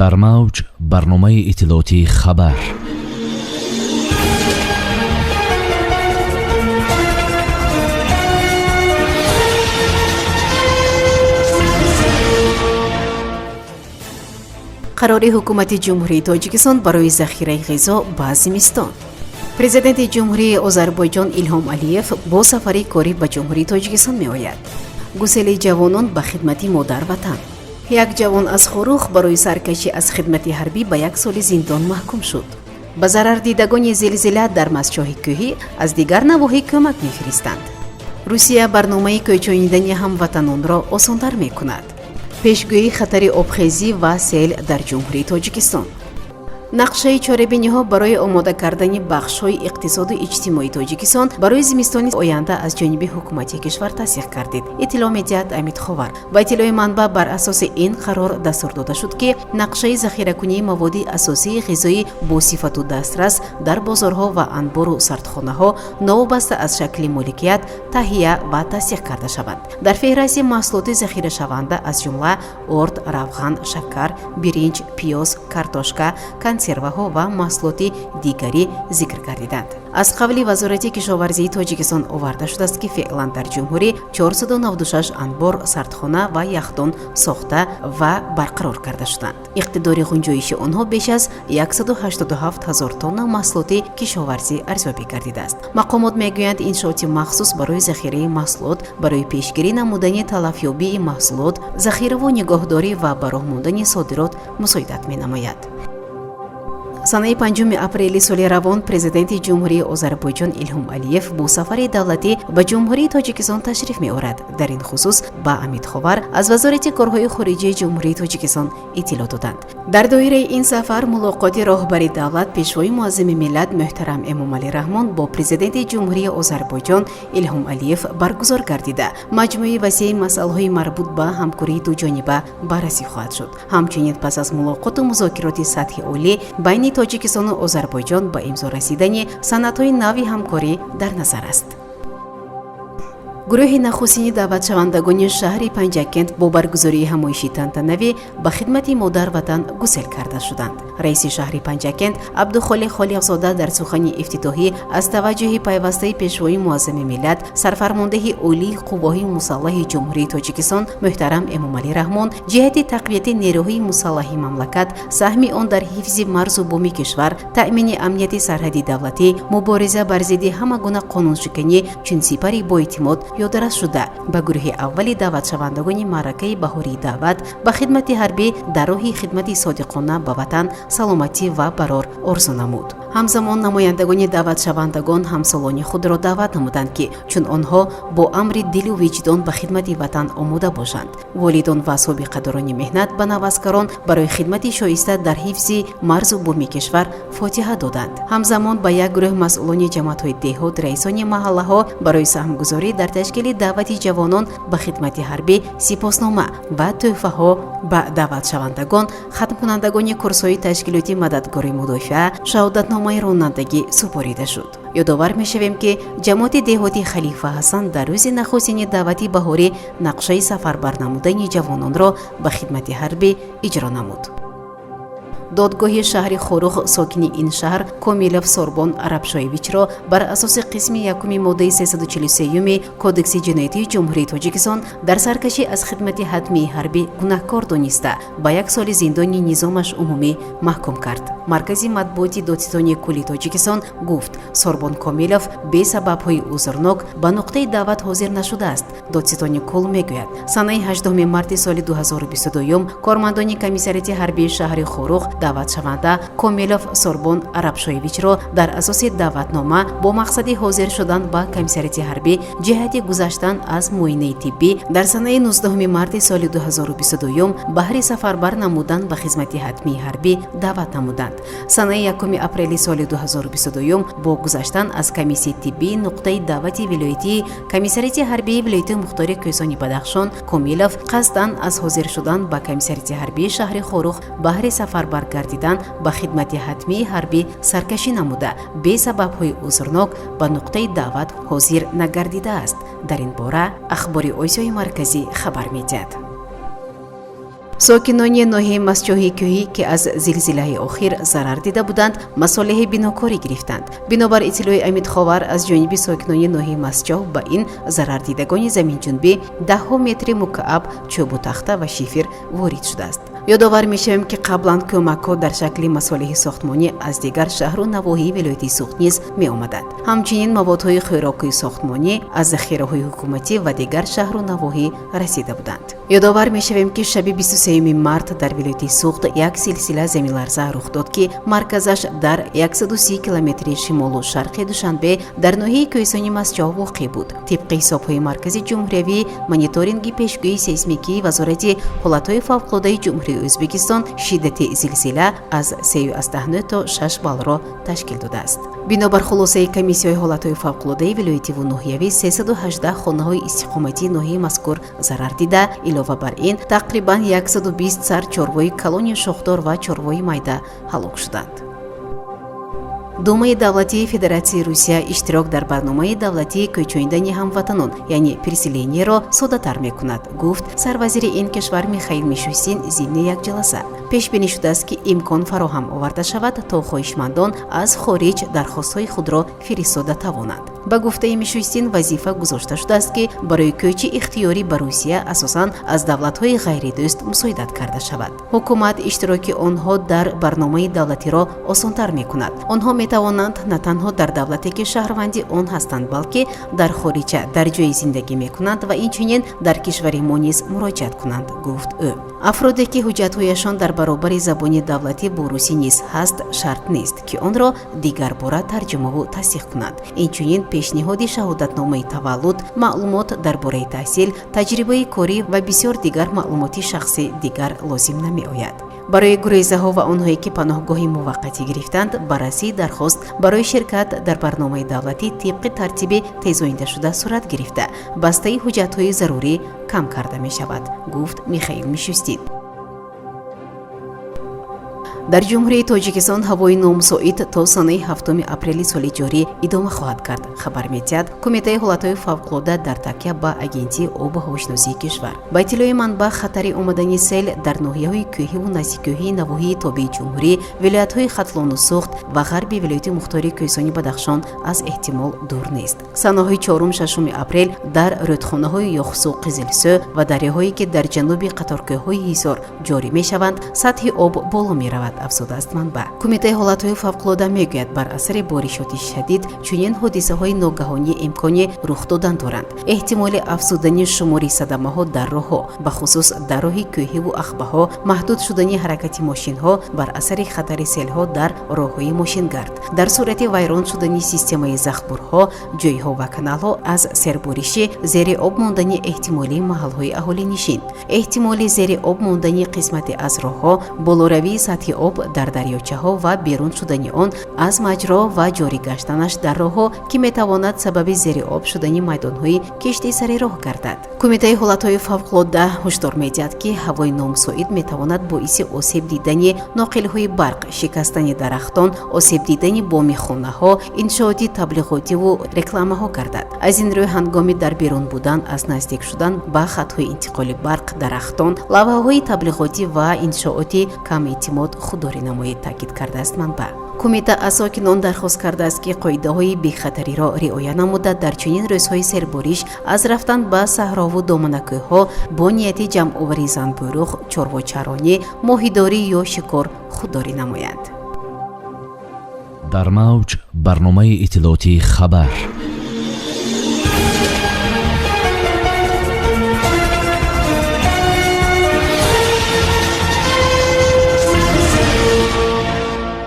Дар мавҷ барномаи иттилоотии «Хабар». Қарори Ҳукумати Ҷумҳурии Тоҷикистон барои захираи ғизо ба зимистон. Президенти Ҷумҳурии Озарбойҷон Илҳом Алиев бо сафари корӣ ба Ҷумҳурии Тоҷикистон меояд. Гусели ҷавонон ба хидмати Модар-Ватан. Як ҷавон аз Хоруғ барои саркашӣ аз хидмати ҳарбӣ ба як соли зиндон маҳкум шуд. Ба зарардидагони зилзила дар Мастчоҳи кӯҳӣ аз дигар навоҳӣ кӯмак мефиристанд. Русия барномаи кӯчонидани ҳамватанонро осонтар мекунад. Пешгӯии хатари обхезӣ ва сел дар Ҷумҳурии Тоҷикистон. Нақшаи чорабиниҳо барои омода кардани бахшҳои иқтисоду иҷтимоии Тоҷикистон барои зимистони оянда аз ҷониби ҳукумати кишвар тасдиқ гардид, иттилоъ медиҳад Амид Ховар. Ба иттилои манбаъ, бар асоси ин қарор дастур дода шуд, ки нақшаи захиракунии маводи асосии ғизоӣ бо сифату дастрас дар бозорҳо ва анбору сардхонаҳо новобаста аз шакли моликият таҳия ва тасдиқ карда шаванд. Дар феҳрасти маҳсулоти захирашаванда, аз ҷумла орд, равған, шакар, биринҷ, пиёз, картошка, консерваҳо ва маҳсулоти дигарӣ зикр гардиданд. Аз қавли Вазорати кишоварзии Тоҷикистон оварда шудааст, ки феълан дар ҷумҳурӣ 496 анбор, сардхона ва яхдон сохта ва барқарор карда шуданд. Иқтидори ғунҷоиши онҳо беш аз 187 ҳазор тонна маҳсулоти кишоварзӣ арзёбӣ гардидааст. Мақомот мегӯянд, иншооти махсус барои захираи маҳсулот барои пешгирӣ намудани талафёбии маҳсулот, захираву нигоҳдорӣ ва ба роҳ мондани содирот мусоидат менамояд. Санаи 5 апрели соли равон Президенти Ҷумҳурии Озарбойҷон Илҳом Алиев бо сафари давлатӣ ба Ҷумҳурии Тоҷикистон ташриф меорад. Дар ин хусус ба Амид Ховар аз Вазорати корҳои хориҷии Ҷумҳурии Тоҷикистон иттилоъ доданд. Дар доираи ин сафар мулоқоти роҳбари давлат, Пешвои муаззами миллат муҳтарам Эмомалӣ Раҳмон бо Президенти Ҷумҳурии Озарбойҷон Илҳом Алиев баргузор гардида, маҷмӯи васеи масъалаҳои марбут ба ҳамкории дуҷониба баррасӣ хоҳад шуд. Ҳамчунин, пас аз мулоқоту музокироти сатҳи олӣ байни Тоҷикистону Озарбойҷон ба имзо расидани санадҳои нави ҳамкорӣ дар назар аст. Гурӯҳи нахустини даъватшавандагони шаҳри Панҷакент бо баргузории ҳамоиши тантанавӣ ба хидмати Модар-Ватан гусел карда шуданд. Раиси шаҳри Панҷакент Абдухолиқ Холиқзода дар сухани ифтитоҳӣ аз таваҷҷӯҳи пайвастаи Пешвои муаззами миллат, Сарфармондеҳи Олии Қувваҳои Мусаллаҳи Ҷумҳурии Тоҷикистон муҳтарам Эмомалӣ Раҳмон ҷиҳати тақвияти нерӯҳои мусаллаҳи мамлакат, саҳми он дар ҳифзи марзу буми кишвар, таъмини амнияти сарҳади давлатӣ, мубориза бар зидди ҳама гуна қонуншиканӣ чун сипари боэътимод ёдрас шуда, ба гурӯҳи аввали даъватшавандагони маъракаи баҳории даъват ба хидмати ҳарбӣ дар роҳи хидмати содиқона ба ватан саломатӣ ва барор орзу намуд. Ҳамзамон, намояндагони даъватшавандагон ҳамсолони худро даъват намуданд, ки чун онҳо бо амри дилу виҷдон ба хидмати ватан омода бошанд. Волидон ва собиқадорони меҳнат ба наваскарон барои хидмати шоиста дар ҳифзи марзу буми кишвар фотиҳа доданд. Ҳамзамон, ба як гурӯҳ масъулони ҷамоатҳои деҳот, раисони маҳаллаҳо барои саҳмгузорӣ дар ташкили даъвати ҷавонон ба хидмати ҳарбӣ сипоснома ва тӯҳфаҳо, ба даъватшавандагон, хатмкунандагони курсҳои ташкилоти мададгори мудофиа шаҳодатномаи ронандагӣ супорида шуд. Ёдовар мешавем, ки ҷамоати деҳоти Халифа Ҳасан дар рӯзи нахустини даъвати баҳорӣ нақшаи сафарбар намудани ҷавононро ба хидмати ҳарбӣ иҷро намуд. Додгоҳи шаҳри Хоруғ сокини ин шаҳр Комилов Сорбон Арабшоевичро бар асоси қисми якуми моддаи 343 Кодекси ҷиноятии Ҷумҳурии Тоҷикистон дар саркашӣ аз хидмати ҳатмии ҳарбӣ гунаҳкор дониста, ба як соли зиндони низомаш умумӣ маҳкум кард. Маркази матбуоти Додситонии кулли Тоҷикистон гуфт, Сорбон Комилов бе сабабҳои узрнок ба нуқтаи даъват ҳозир нашудааст. Додситони кулл мегӯяд, санаи 8 марти соли 2022 кормандони комиссариати ҳарбии шаҳри Хоруғ даъватшаванда Комилов Сорбон Арабшоевичро дар асоси даъватнома бо мақсади ҳозир шудан ба комиссариати ҳарбӣ ҷиҳати гузаштан аз муоинаи тиббӣ дар санаи 19 марти соли 2022 баҳри сафарбар намудан ба хизмати ҳатмии ҳарбӣ даъват намуданд. Санаи 1 апрели соли 2022 бо гузаштан аз комиссияи тиббии нуқтаи даъвати вилоятии комиссариати ҳарбии вилояти мухтори Кӯҳистони Бадахшон Комилов қасдан аз ҳозир шудан ба комиссариати ҳарбии шаҳри Хоруғ баҳри сафарбар гардидан ба хидмати ҳатмии ҳарбӣ саркашӣ намуда, бе сабабҳои узрнок ба нуқтаи даъват ҳозир нагардидааст. Дар ин бора Ахбори Осиёи Марказӣ хабар медиҳад. Сокинони ноҳияи Мастчоҳи Кӯҳӣ, ки аз зилзилаи охир зарар дида буданд, масолеҳи бинокорӣ гирифтанд. Бинобар иттилои Амидховар, аз ҷониби сокинони ноҳияи Мастчоҳ ба ин зарардидагони заминҷунбӣ даҳҳо метри мукааб чӯбу тахта ва шифер ворид шудааст. Ёдовар мешавем, ки қаблан кӯмакҳо дар шакли масолеҳи сохтмонӣ аз дигар шаҳру навоҳии вилояти Суғд низ меомаданд. Ҳамчунин маводҳои хӯрокии сохтмонӣ аз захираҳои ҳукуматӣ ва дигар шаҳру навоҳӣ расида буданд. Ёдовар мешавем, ки шаби 23 март дар вилояти Суғд як силсила заминларза рух дод, ки марказаш дар 130 километри шимолу шарқи Душанбе, дар ноҳияи кӯҳистони Мастчоҳ воқеъ буд. Тибқи ҳисобҳои Маркази ҷумҳуриявии мониторинги пешгӯии сейсмикии Вазорати ҳолатҳои фавқулодаи Ҷумҳурии Ӯзбекистон, шиддати зилзила аз 3,9 то 6 баллро ташкил додааст. Бинобар хулосаи комиссияҳои ҳолатҳои фавқулодаи вилоятиву ноҳиявӣ, 318 хонаҳои истиқоматии ноҳияи мазкур зарар дида, илова бар ин, тақрибан 120 сар чорвои калони шохдор ва чорвои майда ҳалок шуданд. Думаи давлатии Федератсияи Русия иштирок дар барномаи давлатии кӯчондани ҳамватанон, яъне переселение ро соддатар мекунад, гуфт сарвазири ин кишвар Михаил Мишустин зимни як ҷаласа. Пешбинӣ шудааст, ки имкон фароҳам оварда шавад, то хоҳишмандон аз хориҷ дархостҳои худро фиристода тавонанд. Ба гуфтаи Мишустин, вазифа гузошта шудааст, ки барои кӯчи ихтиёрӣ ба Русия асосан аз давлатҳои ғайридӯст мусоидат карда шавад. Ҳукумат иштироки онҳо дар барномаи давлатиро осонтар мекунад. Онҳо метавонанд на танҳо дар давлате, ки шаҳрванди он ҳастанд, балки дар хориҷа дар ҷое зиндагӣ мекунанд ва инчунин дар кишвари мо низ муроҷиат кунанд, гуфт ӯ. Афроде, ки ҳуҷҷатҳояшон дар баробари забони давлатӣ бо русӣ низ ҳаст, шарт нест, ки онро дигарбора тарҷумаву тасдиқ кунанд. Инчунин пешниҳоди шаҳодатномаи таваллуд, маълумот дар бораи таҳсил, таҷрибаи корӣ ва бисёр дигар маълумоти шахсӣ дигар лозим намеояд. Барои гурезаҳо ва онҳое, ки паноҳгоҳи муваққатӣ гирифтанд, баррасии дархост барои ширкат дар барномаи давлатӣ тибқи тартиби тезониндашуда сурат гирифта, бастаи ҳуҷҷатҳои зарурӣ кам карда мешавад, гуфт Михаил Мишустин. Дар Ҷумҳурии Тоҷикистон ҳавои номусоид то санаи 7 апрели соли ҷорӣ идома хоҳад кард, хабар медиҳад Кумитаи ҳолатҳои фавқулода дар такя ба Агентии обу ҳавошиносии кишвар. Ба иттилои манбаъ, хатари омадани сел дар ноҳияҳои кӯҳиву наздиккӯҳии навоҳии тобеи ҷумҳурӣ, вилоятҳои Хатлону Суғд ва ғарби вилояти мухтори кӯҳистони Бадахшон аз эҳтимол дур нест. Санаҳои 4-6 апрел дар рӯдхонаҳои Ёхсу, Қизилсӯ ва дарёҳое, ки дар ҷануби қаторкӯҳҳои Ҳисор ҷорӣ мешаванд, сатҳи об боло меравад, афзудааст манбаъ. Кумитаи ҳолатҳои фавқулода мегӯяд, бар асари боришоти шадид чунин ҳодисаҳои ногаҳонӣ имкони рух додан доранд. Эҳтимоли афзудани шумори садамаҳо дар роҳҳо, бахусус дар роҳи кӯҳиву ахбаҳо, маҳдуд шудани ҳаракати мошинҳо бар асари хатари селҳо дар роҳҳои мошингард, дар сурати вайрон шудани системаи захбурҳо, ҷойҳо ва каналҳо аз серборишӣ, зери об мондани эҳтимолии маҳалҳои аҳолинишин, эҳтимоли зери об мондани қисмате аз роҳҳо, болоравии сатҳи об дар дарёчаҳо ва берун шудани он аз маҷро ва ҷорӣ гаштанаш дар роҳҳо, ки метавонад сабаби зери об шудани майдонҳои кишти сари роҳ гардад. Кумитаи ҳолатҳои фавқулодда ҳушдор медиҳад, ки ҳавои номусоид метавонад боиси осеб дидани ноқилҳои барқ, шикастани дарахтон, осеб дидани боми хонаҳо, иншооти таблиғотиву рекламаҳо гардад. Аз ин рӯй, ҳангоми дар берун будан аз наздик шудан ба хатҳои интиқоли барқ, дарахтон, лавҳаҳои таблиғотӣ ва иншооти камэътимод худдорӣ намоед, таъкид кардааст манбаъ. Кумита аз сокинон дархост кардааст, ки қоидаҳои бехатариро риоя намуда, дар чунин рӯзҳои сербориш аз рафтан ба саҳрову доманакӯҳҳо бо нияти ҷамъоварии занбӯруғ, чорвочаронӣ, моҳидорӣ ё шикор худдорӣ намоянд. Дар мавҷ барномаи иттилоотии «Хабар».